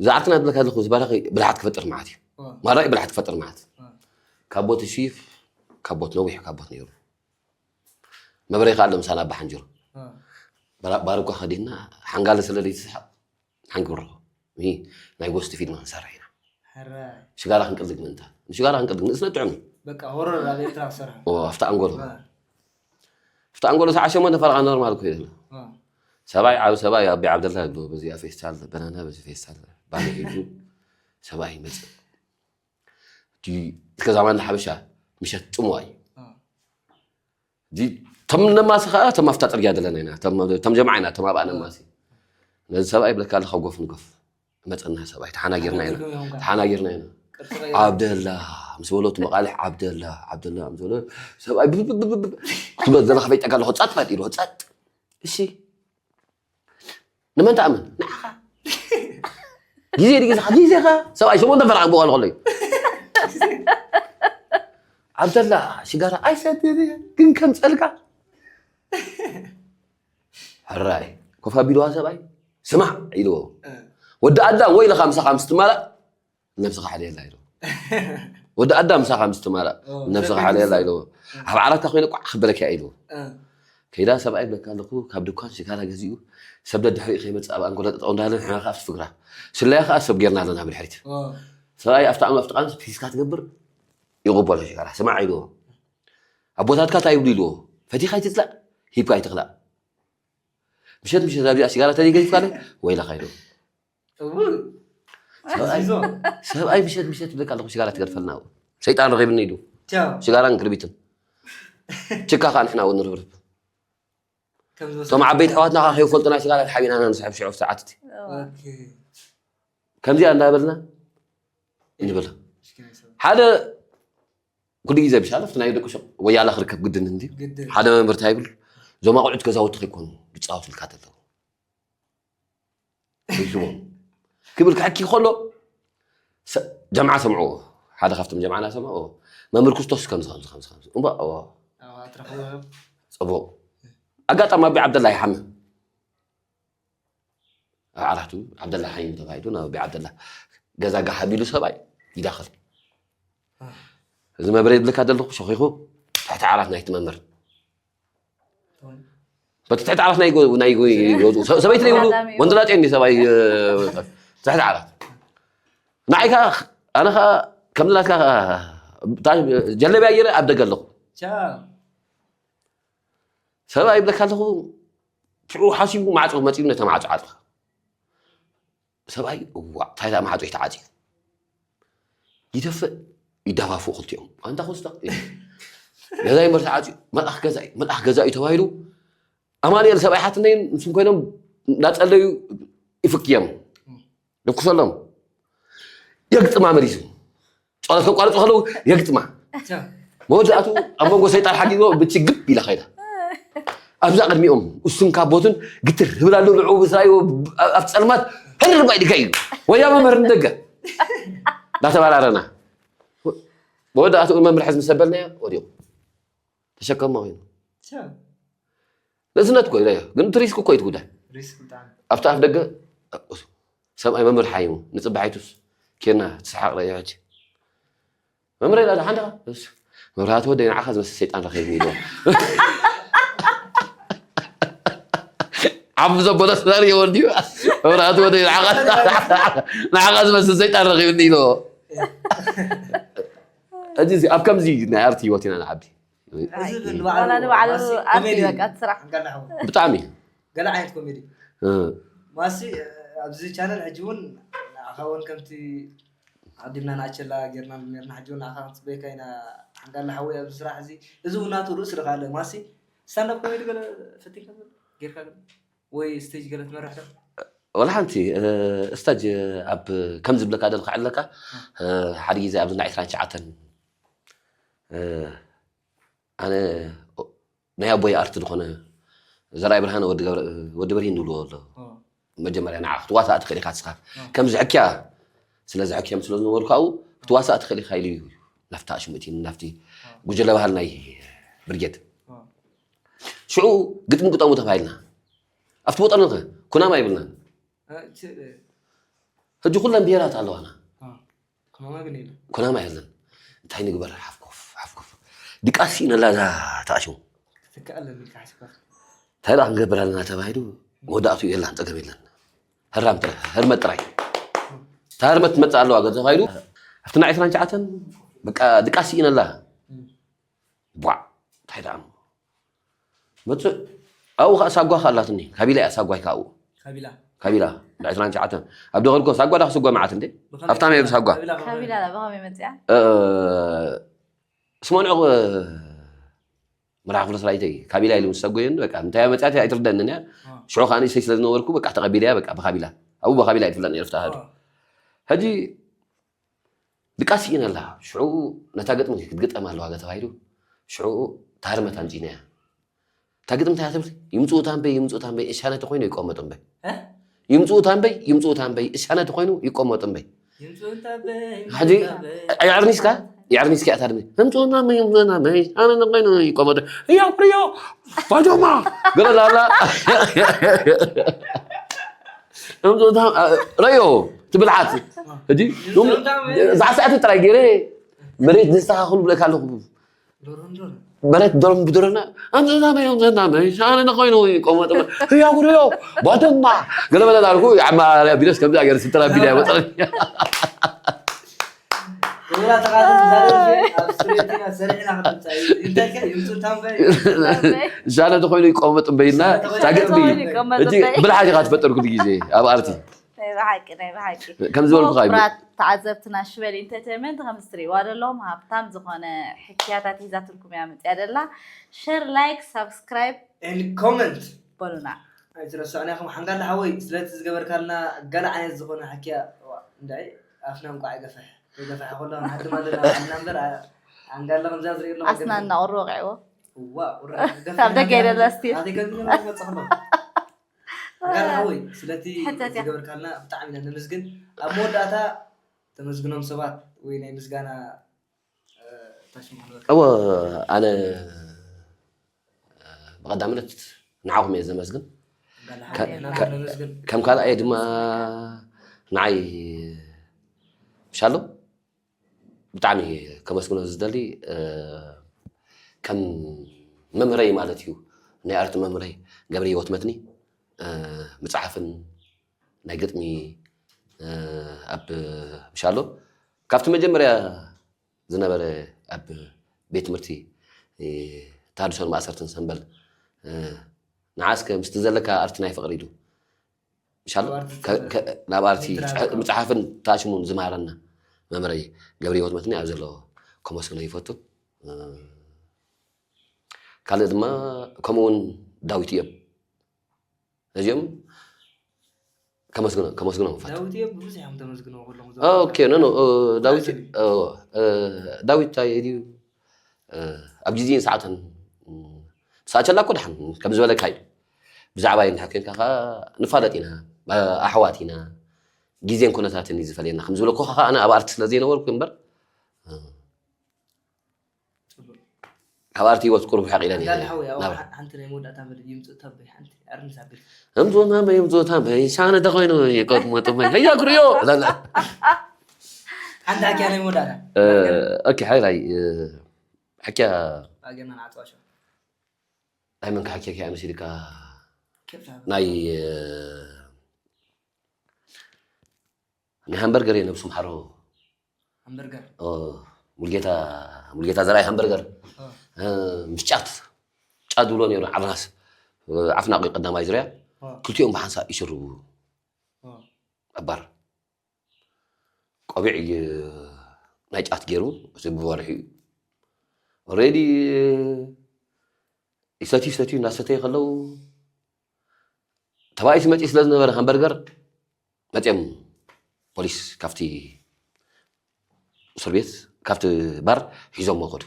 ዝዓርትና ትብለካ ኣለኹ ዝበላኺ ብልሓት ክፈጥር መዓት እዩ ማራይ ብልሓት ክፈጥር መዓት ካብ ቦት ሺፍ ካብ ቦት ነዊሕ ካብ ቦት ነይሩ መብረይ ከዓ ለምሳና ኣባ ሓንጅሮ ባርኳ ከዲና ሓንጋለ ስለ ዘይትስሓቅ ሓንግብሮ ናይ ጎስቲ ፊልም ክንሰርሕ ኢና ሽጋራ ክንቅልግ ምእንታ ንሽጋራ ክንቅልግ ንእስነት ጥዑም እዩ በቃ ሆረር ኣብ ኤርትራ ክሰርሕ ኣብቲ ኣንጎሎ ኣብቲ ኣንጎሎ ሰዓ ሸሞንተ ፈረቃ ኖርማል እኮ ይደለ ሰብኣይ ዓብ ሰብኣይ ኣቢ ዓብደላ ይብሎ በዚኣ ፌስታል በናና በዚ ፌስታል ባኒ ሒዙ ሰብኣይ ይመፅእ እቲ ከዛማን ሓበሻ ምሸት ፅምዋ እዩ እቶም ነማሲ ከዓ እቶም ኣብታ ፅርግያ ዘለና ኢና እቶም ጀምዓ ኢና እቶም ኣብኣ ነማሲ ነዚ ሰብኣይ ይብለካ ኣለካ ጎፍ ንጎፍ መፀና ሰብኣይ ተሓናጊርና ኢና ተሓናጊርና ኢና ዓብደላ ምስ በሎ እቲ መቃልሕ ዓብደላ ዓብደላ ምስ በሎ ሰብኣይ ክትበል ዘለካ ፈይጠካ ኣለኩ ፀጥ በል ኢልዎ ፀጥ እሺ ንመን ትኣምን ንዓኻ ግዜ ድግዜኻ ግዜኻ ሰብኣይ ሸሞንተ ፈረቓ ክብዋሉ ከሎ እዩ ዓብደላ ሽጋራ ኣይሰትር ግን ከም ፀልካ ሕራይ ኮፍ ኣቢልዋ ሰብኣይ ስማዕ ኢልዎ ወዲ ኣዳም ወይልኻ ምሳኻ ምስ ትማላእ ነብስኻ ሓልየላ ኢልዎ ወዲ ኣዳም ምሳኻ ምስ ትማላእ ነብስኻ ሓልየላ ኢልዎ ኣብ ዓራትካ ኮይነ ቋዕ ክበለክያ ኢልዎ ከይዳ ሰብኣይ ብለካ ኣለኹ ካብ ድኳን ሽጋራ ገዚኡ ሰብ ደድሕሪኡ ከይመፅእ ኣብ ኣንጎሎ ጠጠው እንዳለ ንሕና ከዓ ፍግራ ስለያ ከዓ ሰብ ጌርና ኣለና ብድሕሪት ሰብኣይ ኣብቲ ዓመት ኣብቲ ቃንስ ፒስካ ትገብር ይቕበሎ ሽጋራ ስማዕ ኢልዎ ኣቦታትካ እንታይ ይብሉ ኢልዎ ፈቲኻ ኣይትፅላእ ሂብካ ኣይትኽላእ ምሸት ምሸት ኣብዚኣ ሲጋራ ተዘይገዲፍካ ወይላኻ ኢልዎ ሰብኣይ ምሸት ምሸት ይብለካ ኣለኹ ሽጋራ ትገድፈልና ሰይጣን ረኺብኒ ኢሉ ሽጋራን ክርቢትን ችካ ከዓ ንሕና እውን ንርብርብ እቶም ዓበይቲ ኣሕዋትና ከዓ ከይፈልጡና ሽጋራ ሓቢና ንስሕብ ሽዑ ሰዓት እቲ ከምዚኣ እንዳበልና ንብል ሓደ ኩሉ ግዜ ብሻለፍ ናይ ደቂ ሸቕ ወያላ ክርከብ ግድን እንዲ ሓደ መምህር እንታይ ይብል እዞም ኣቑዑት ገዛውቲ ከይኮኑ ዝፃወቱልካ ተለዉ ሒዝዎም ክብል ክሕኪ ከሎ ጀምዓ ሰምዕዎ ሓደ ካብቶም ጀምዓና ሰምዕዎ መምህር ክርስቶስ ከምዚ ከምዚ ከምዚ ከምዚ እምባ ፅቡቅ ኣጋጣሚ ኣቢ ዓብደላ ይሓምም ኣብ ዓራቱ ዓብደላ ሓይም ተባሂሉ ናብ ኣቢ ዓብደላ ገዛ ጋሓ ቢሉ ሰብኣይ ይዳኸል እዚ መብረ ይብልካ ዘለኹ ሸኺኹ ትሕቲ ዓራት ናይቲ መምህር በቲ ትሕቲ ዓራት ናይ ናይ ሰበይቲ ዘይብሉ ወንድላጤ እንዲ ሰብኣይ ትሕቲ ዓራት ንዓይ ከዓ ኣነ ከዓ ከምዚ ናትካ ጀለብያ ገይረ ኣብ ደገ ኣለኹ ሰብኣይ ይብለካ ኣለኹ ሽዑ ሓሲቡ ማዕፆ መፂኡ ነቲ ማዕፆ ዓፅኻ ሰብኣይ እዋ እንታይ ደኣ ማዕፆ ተዓፅዩ ይደፍእ ይደፋፍኡ ክልቲኦም ኣንታ ኮስታ ገዛ ይንበር ተዓፅዩ መልኣኽ ገዛ እዩ መልኣኽ ገዛ እዩ ተባሂሉ ኣማኑኤል ሰብኣይ ሓትነይን ንስም ኮይኖም እንዳፀለዩ ይፍክዮም ይኩሰሎም የግጥማ መሊሱ ጸሎት ከቋርጹ ከለዉ የግጥማ መወዳእቱ ኣብ መንጎ ሰይጣን ሓጊዝዎ ብቲ ግብ ኢላ ኸይዳ ኣብዛ ቅድሚኦም እሱን ካቦትን ግትር ህብል ኣሎ ንዕኡ ምስ ረኣይዎ ኣብ ጸልማት ህርባ ኢልካ እዩ ወያ መምህር ንደገ እንዳተባራረና መወዳእትኡ መምርሒ ምስ ሰበልናዮ ወዲቑ ተሸከሞ ኮይኑ ነዝነት እኮ ኢለዮ። ግን እቲ ሪስክ እኮ እዩ እቲ ጉዳይ። ኣብቲ ኣፍ ደገ ሰብኣይ መምህር ሓይሙ ንፅባሒቱስ ኬና ትስሓቕ ረዮ ሕጂ መምህር ኢላ ሓንዳ መብራህቲ ወደይ ንዓኻ ዝመስል ሰይጣን ረኺብኒ ኢልዎ። ዓቢ ዘበሎ ስላር የወልድዩ መብራህቲ ወደይ ንዓኻ ዝመስል ሰይጣን ረኺብኒ ኢልዎ። ሕጂ ኣብ ከምዚ ናይ ኣርቲ ህይወት ኢና ንዓቢ። እዚ ንባዕሉ ንባዕሉ ኣርቲ በቃ ስራሕ ብጣዕሚ ገለ ዓይነት ኮሜዲ ማሲ ኣብዚ ቻነል ሕጂ እውን ንዓኻ እውን ከምቲ ኣዲምና ንኣቸላ ጌርና ኔርና ሕጂ እውን ንዓኻ ክንፅበየካ ኢና ሓንጋላ ሓወይ ኣብዚ ስራሕ እዚ እዚ እውን ናቱ ርእሱ ዝኻለ ማሲ ስታንዳፕ ኮሜዲ ገለ ፈቲንካ ጌርካ ወይ ስቴጅ ገለ ትመርሕ ዶ ወላ ሓንቲ ስታጅ ኣብ ከም ዝብለካ ደልካ ዕለካ ሓደ ግዜ ኣብዚ ናይ ዕስራን ትሽዓተን ኣነ ናይ ኣቦይ ኣርት ዝኾነ ዘርኣይ ብርሃነ ወዲ ብርሂን ንብልዎ ኣሎ መጀመርያ ንዓ ክትዋሳእ ትኽእል ኢኻ ስኻ ከም ዝሕክያ ስለ ዝሕክዮም ስለ ዝነበሩ ካብኡ ክትዋሳእ ትኽእል ኢኻ ኢሉ እዩ ናፍቲ ኣሽሙእቲን ናፍቲ ጉጅለ ባህል ናይ ብርጌድ ሽዑ ግጥሚ ግጠሙ ተባሂልና ኣብቲ ወጠንኸ ኩናማ ይብልናን ሕጂ ኩለን ብሄራት ኣለዋና ኩናማ የለን እንታይ ንግበር ሓፍኮፍ ሓፍኮፍ ድቃስ ኢነላ እዛ ተኣሽሙ እንታይ ደኣ ክንገብር ኣለና ተባሂሉ መወዳእቱ የላን ፀገም የለን ህራም ጥራይ ህርመት ጥራይ እታ ህርመት ትመፅእ ኣለዋ ገ ተባሂሉ ኣብቲ ናይ ዕስራን ትሽዓተን በቃ ድቃስ ኢነላ ቧዕ እንታይ ደኣ መፅእ ኣብኡ ከዓ ሳጓ ከኣላትኒ ካቢላ እያ ሳጓይ ከኣኡ ካቢላ ዕስራን ትሽዓተን ኣብ ደኸልኮ ሳጓ ዳ ክስጓ መዓት እንዴ ሃብታም እየ ብሳጓ ካቢላ ብኸመይ መፅያ ስሞንዑ መርሓ ክፍለ ሰራዊተይ ካቢላ ኢሉ ምስ ሰጎየኒ በቃ እንታይ መፅያት ኣይትርደንን እያ ሽዑ ከዓ ንእሽተይ ስለ ዝነበርኩ በቃ ተቐቢለያ በቃ ብካቢላ ኣብኡ ብካቢላ እየ ትፍለጥ ነይሩ ፍትሃዱ ሕጂ ድቃስ ስኢና ኣላ ሽዑ ነታ ግጥሚ ክትግጠም ኣለዋ ተባሂሉ ሽዑ ታርመት ኣምፂናያ እታ ግጥሚ እንታይ ትብል ይምፅኡ ታንበይ ይምፅኡ ታንበይ እሻነ ተኮይኑ ይቀመጡ እምበይ ይምፅኡ ታንበይ ይምፅኡ ታንበይ እሻነ ተኮይኑ ይቀመጡ እምበይ ሕጂ የዕርኒስካ የዕርኒስካ እያ ታድሚ ህምፅኡ ታንበይ ህምፅኡ ታንበይ እሻነ ተኮይኑ ይቀመጡ ያው ፕሪዮ ባጆማ ገለ ላላ ረዮ ትብልዓት ሕጂ ሳዕሳዕቲ ጥራይ ገይረ መሬት ዘስተኻኽሉ ብለካ ኣለኹ መሬት ዶሮም ብድሮና ኣምዘናመይ ኣምዘናመይ ሻነ ነኾይኑ ይቆመጥ ህያው ርዮ ባደማ ገለ በለ ዳልኩ ዓማ ቢለስ ከምዚ ገይረ ስተራ ቢዳ መጠረ ክቡራት ተኻተልቲ እዛ ደርፊ ኣብ ስትሬት ኢና ሰሪሕና ክንምፃ እዩ እንታይ ከ ይምፁ ታንበይ ሻነ ተኾይኑ ይቆመጥ እምበይና ታግጥ ብይ ብልሓት ኢኻ ትፈጠር ኩሉ ግዜ ኣብ ኣርቲ ናይ ብሓቂ ናይ ብሓቂ ከም ዝበልኩ ክቡራት ተዓዘብትና ሽበል ኢንተርቴንመንት ከም ዝትሪእዋ ዘለኹም ሃብታም ዝኾነ ሕክያታት ሒዛትልኩም እያ መፅያ ደላ ሸር ላይክ ሳብስክራይብ ኮመንት በሉና ኣይትረስዑና ኢኹም ሓንጋላ ሓወይ ስለቲ ዝገበርካልና ገለ ዓይነት ዝኾነ ሕክያ እንታይ ኣፍና እንቋዕ ይገፍሕ ይገፍሕ ከሎ ንሃድም ኣለና እና እምበር ሓንጋላ ከምዛ ዝርኢ ኣለኹ ኣስና እናቑሩ ወቂዕዎ እዋ ቁራ ካብ ደገ ይደለ ስቲል ናተይ ከምዚ ገይሩ ክመፅእ ከሎ ሓንጋላ ሓወይ ስለቲ ዝገበርካልና ብጣዕሚ ኢና ነመስግን ኣብ መወዳእታ ተመስግኖም ሰባት ወይ ናይ ምስጋና እወ ኣነ ብቐዳምነት ንዓኹም እየ ዘመስግን ከም ካልኣየ ድማ ንዓይ ምሻሎ ብጣዕሚ ከመስግኖ ዝደሊ ከም መምህረይ ማለት እዩ ናይ ኣርቲ መምህረይ ገብረ ህይወት መትኒ መፅሓፍን ናይ ግጥሚ ኣብ ምሻሎ ካብቲ መጀመርያ ዝነበረ ኣብ ቤት ትምህርቲ ተሃድሶን ማእሰርትን ሰንበል ንዓስከ ምስቲ ዘለካ ኣርቲ ናይ ፍቅሪ ኢሉ ምሻሎ ናብ ኣርቲ ምፅሓፍን ታሽሙን ዝመሃረና መምህረይ ገብረ ህይወት መትኒ ኣብ ዘለዎ ከመስግኖ ይፈቱ ካልእ ድማ ከምኡውን ዳዊት እዮም ነዚኦም ከመስግኖ ከመስግኖ ንፈቱ ዳዊት እዮም ብዙሕ እዮም ተመስግኖ ከለኹ ኦኬ ኖ ኖ ዳዊት ዳዊት እንታይ ድዩ ኣብ ግዜን ሰዓትን ሰዓት ሸላ እኮ ድሓን ከም ዝበለካ እዩ ብዛዕባ እንድሕር ኮይንካ ከዓ ንፋለጥ ኢና ኣሕዋት ኢና ግዜን ኩነታትን እዩ ዝፈልየና። ከም ዝበለኩኻ ከኣ ኣነ ኣብ ኣርቲ ስለ ዘይነበርኩ እምበር፣ ካብ ኣርቲ ህይወት ቁሩብ ርሕቕ ኢለን እየ። ሓንቲ ናይ መወዳእታ መደብ ይምፅእ ተበይ ሓንቲ ኣርንሳ ቤት እምዞ ናመይ እምዞ ታመይ ሻነ ተኾይኑ ይቆጥሞ ጥመይ። ህያ ክርእዮ። ሓንቲ ሓኪያ ናይ መወዳእታ። ኦኬ፣ ሓይላይ ሓኪያ ኣገና ንዓፅዋ ሸው ናይ መን ክሓኪያ ክያ መሲልካ? ናይ ናይ ሃምበርገር እየ ነብሱ ምሓሮ። ሃምበርገር ሙልጌታ ሙልጌታ ዘርኣይ ሃምበርገር ምስ ጫት ጫት ዝብሎ ነይሩ ዓርናስ ዓፍናቂ ቀዳማይ ዙርያ ክልቲኦም ብሓንሳእ ይሽርቡ ኣባር ቆቢዕ እዩ ናይ ጫት ገይሩ እቲ ብወርሒ እዩ ኦሬዲ ይሰትዩ ይሰትዩ እናሰተዩ ከለዉ ተባኢሱ መፂኡ ስለ ዝነበረ ሃምበርገር መፅኦም ፖሊስ ካብቲ እስር ቤት ካብቲ ባር ሒዞሞ ከዱ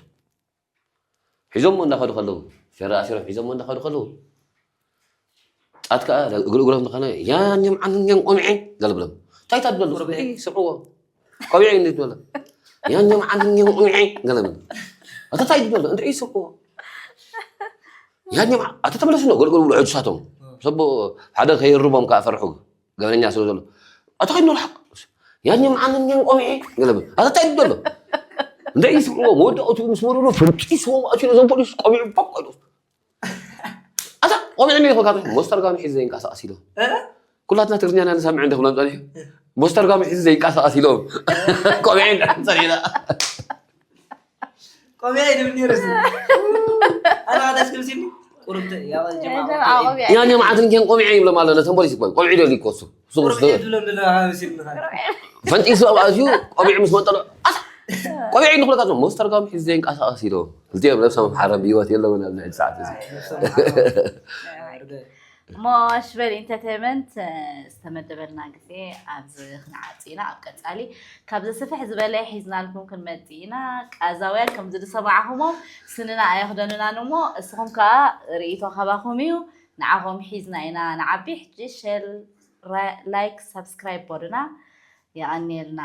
ሒዞሞ እንዳኸዱ ከለዉ ፌራ ኣሲሮም ሒዞሞ እንዳኸዱ ከለዉ ጫት ከዓ እግር እግሮም ዝኾነ ያንም ዓንኛም ቆምዒ ገለብሎም እንታይ ታድበሉ ስምዕዎ ቆቢዕ እዩ ዝበለ ያኛም ዓንኛም ቁምዒ ገለምን ኣታ ታይ ዝበለ እንድዒ ስምዕዎ ያኛም ኣታ ተመለሱ ነው ጎልጎል ብሎ ዕዱሳቶም ሰቦ ሓደ ከይርቦም ከዓ ፈርሑ ገበነኛ ስለ ዘሎ ኣታ ከይድ ነው ሓቅ ያኛም ዓንኛም ቆምዒ ገለምን ኣታ ታይ ዝበለ እንድዒ ስምዕዎ መወዳእቱ ምስ መሩሉ ፍንጪ ስቦም ኣትዩ ነዞም ፖሊስ ቆቢዑ ባቆሉ ኣታ ቆቢዕ ሚ ይኸካ ሞስተርጋሚ ሒዙ ዘይንቀሳቀስ ኢሎም ኩላትና ትግርኛና ንሰምዕ እንደ ክብሎም ፀኒሑ ሞስተርጋሚ ሒዙ ዘይንቀሳቀስ ኢሎም ቆቢዕ እንዳፀኒሕና ቆቢዕ ይድብል ነይሩ ኣነ ካታስ ክምሲኒ ቁርብተ ያዋ ጀማ ያኛ መዓት ንኬን ቆቢዕ ይብሎም ኣሎ ነቶም ፖሊስ ይኮን ቆቢዕ ደሊ ይኮሱ ሱቁርስ ፈንጢሱ ኣብ ኣዝዩ ቆቢዕ ምስ መንጠሎ ኣታ ቆቢዕ ንክብለካ ዞም ሞስተርጋሚ ሒዙ ዘይንቀሳቀስ ኢሎም ክልቲኦም ነብሶም ሓረም ብህይወት የለውን ኣብዚ ሕጂ ሰዓት እዚ እሞ ሽበል ኢንተርቴንመንት ዝተመደበልና ግዜ ኣብዚ ክንዓፂ ኢና ኣብ ቀፃሊ ካብዚ ስፍሕ ዝበለ ሒዝናልኩም ክንመፅእ ኢና ቃዛውያን ከምዚ ዝሰማዕኹሞ ስንና ኣየኽደኑናን እሞ እስኹም ከዓ ርእይቶ ካባኹም እዩ ንዓኹም ሒዝና ኢና ንዓቢ ሕጂ ሸል ላይክ ሳብስክራይብ ቦድና የቐንየልና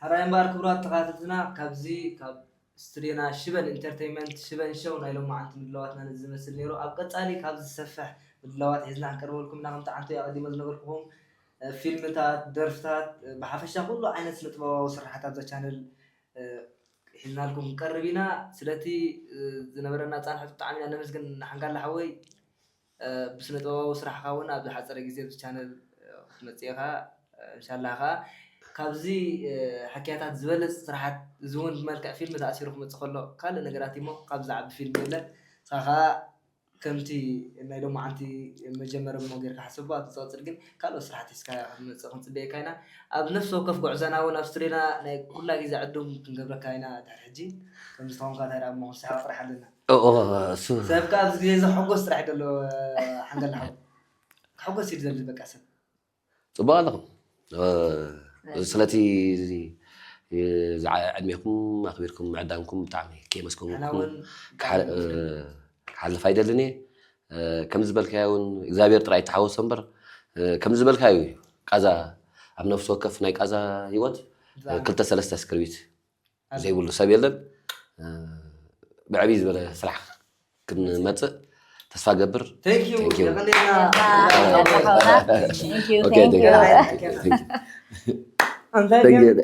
ሕራይ እምበኣር ክቡራት ተኻተልትና ካብዚ ካብ ስቱዲዮና ሽበን ኢንተርተይመንት ሽበን ሸው ናይ ሎማዓንቲ ምድላዋትና ነዚ ዝመስል ነይሩ ኣብ ቀፃሊ ካብ ዝሰፍሕ ምድላዋት ሒዝና ክንቀርበልኩም ኢና ከምቲ ዓንቶ ኣቐዲሞ ዝነበርኩኹም ፊልምታት ደርፍታት ብሓፈሻ ኩሉ ዓይነት ስነጥበባዊ ስራሓት ኣብዛ ቻነል ሒዝናልኩም ክንቀርብ ኢና ስለቲ ዝነበረና ፃንሖት ብጣዕሚ ኢና ነመስግን ሓንጋላ ሓወይ ብስነ ጥበባዊ ስራሕካ እውን ኣብ ዝሓፀረ ግዜ ኣብዚ ቻነል ክትመፅእ ኢኻ እንሻላ ከዓ ካብዚ ሕክያታት ዝበለፅ ስራሓት እዚ እውን ብመልክዕ ፊልም ተኣሲሩ ክመፅእ ከሎ ካልእ ነገራት እሞ ካብ ዝዓቢ ፊልም የለን ንስኻ ከዓ ከምቲ ናይ ሎማዓንቲ መጀመሪ እሞ ጌርካ ሓስቦ ኣብቲ ዝቐፅል ግን ካልኦት ስራሕቲ ሒዝካ ክትመፅእ ክንፅበየካ ኢና ኣብ ነፍሲ ወከፍ ጉዕዞና እውን ኣብ ስቱድዮና ናይ ኩላ ግዜ ዕዱም ክንገብረካ ኢና ድሕሪ ሕጂ ከምዚ ተኾንካ እንታይ ደኣ እሞ ክንስሕባ ጥራሕ ኣለና እሱ ሰብ ከዓ ኣብዚ ግዜ እዚ ሕጎስ ጥራሕ ደሎ ሓንገል ሓው ክሕጎስ እዩ ደሊ በቃ ሰብ ፅቡቅ ኣለኹም ስለቲ ዕድሜኩም ኣክቢርኩም ምዕዳምኩም ብጣዕሚ ንሕና ከመስገንኩም እውን ክሓልፍ ኣይደልን እየ ከም ዝበልካዮ እውን እግዚኣብሔር ጥራይ ተሓወሶ እምበር ከም ዝበልካዮ እዩ ቃዛ ኣብ ነፍሲ ወከፍ ናይ ቃዛ ህይወት ክልተ ሰለስተ ስክርቢት ዘይብሉ ሰብ የለን ብዕብይ ዝበለ ስራሕ ክንመፅእ ተስፋ ገብር Thank you Thank you. የቐንየልና Thank you, Okay, thank thank you. እንታይ Thank you. ድዮም?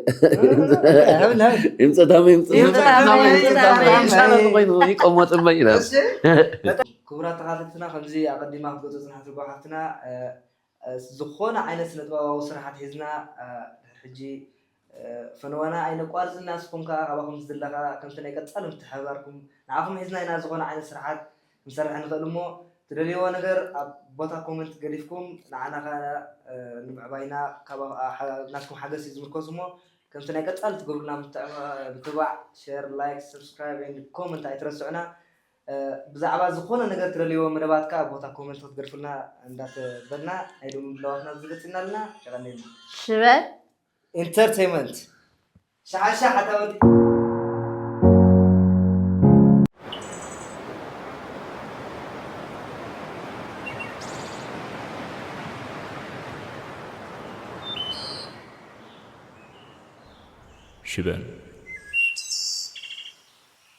ይምፀታመ ይምፀታመ ይምፀታመ፣ ይምፀታመ። ይቀመጥ እምበይ ኢና ክቡራት ተኻተልትና ከምዚ ኣቐዲማ ክትገልፆ ፅናሕቲ ጓሓፍትና ዝኾነ ዓይነት ስነጥበባዊ ስራሓት ሒዝና ድሕር ሕጂ ፈነወና ኣይነቋርፅና ንስኹም ከዓ ካባኹም ዝድለካ ከምቲ ናይ ቀፃሊ ምትሕብባርኩም ንዓኹም ሒዝና ኢና ዝኾነ ዓይነት ስራሓት ክንሰርሕ ንኽእል እሞ ትደልይዎ ነገር ኣብ ቦታ ኮመንት ገዲፍኩም ንዓና ከ ንምዕባይና ናትኩም ሓገዝ እዩ ዝምርኮስ እሞ ከምቲ ናይ ቀፃሊ ትገብሩና ምትዕባዕ ሸር ላይክ ሰብስክራይብ ኮመንት ኣይትረስዑና ብዛዕባ ዝኾነ ነገር ትደልይዎ መደባት ከዓ ኣብ ቦታ ኮመንት ክትገድፉልና እንዳተበልና ናይ ዶም ምድላዋትና ዝገፅና ኣለና የቐኒልና ሽበል ኢንተርቴይመንት ሻሓሻ ሓታወት ይበል።